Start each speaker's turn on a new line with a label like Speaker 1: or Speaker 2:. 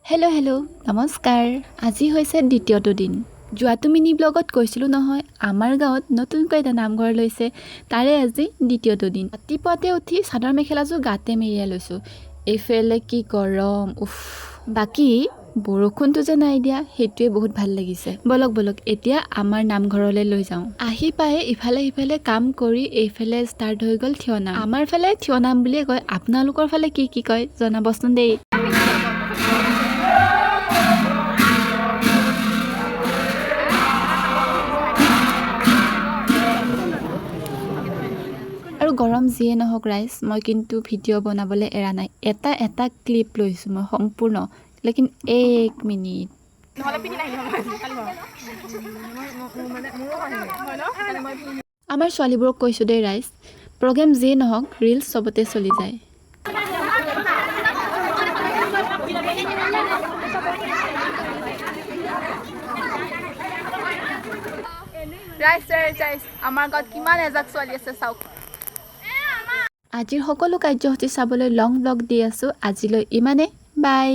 Speaker 1: Hello' hello', নমস্কাৰ। আজি হৈছে দ্বিতীয়টো দিন। যোৱাটো মিনি ব্লগত কৈছিলোঁ নহয়, আমাৰ গাঁৱত নতুনকৈ এটা নামঘৰ লৈছে, তাৰে আজি দ্বিতীয়টো দিন। ৰাতিপুৱাতে উঠি চাদৰ মেখেলাযোৰ গাতে মেৰিয়াই লৈছোঁ। এইফালে কি গৰম, উফ! বাকী বৰষুণটো যে নাই দিয়া, সেইটোৱে বহুত ভাল লাগিছে। ব'লক ব'লক, এতিয়া আমাৰ নামঘৰলৈ লৈ যাওঁ। আহি পায়ে ইফালে সিফালে কাম কৰি এইফালে ষ্টাৰ্ট হৈ গ'ল থিয় নাম। আমাৰ ফালে থিয় নাম বুলিয়ে কয়, আপোনালোকৰ ফালে কি কি কয় জনাবচোন দেই। আৰু গৰম যিয়ে নহওক ৰাইজ, মই কিন্তু ভিডিঅ' বনাবলৈ এৰা নাই। এটা এটা ক্লিপ লৈছোঁ মই সম্পূৰ্ণ। লেকিন এক মিনিট।
Speaker 2: নহ'লে পিন্ধি নাহিলে কালি।
Speaker 1: আমাৰ ছোৱালীবোৰক কৈছোঁ দেই ৰাইজ, প্ৰগ্ৰেম যিয়ে নহওক, ৰিলচ চবতে চলি যায়।
Speaker 2: ৰাইজ ৰাইজ ৰাইজ, আমাৰ গাঁৱত কিমান এজাক ছোৱালী আছে চাওক।
Speaker 1: আজিৰ সকলো কাৰ্যসূচী চাবলৈ লং ব্লগ দি আছোঁ। আজিলৈ ইমানে, বাই।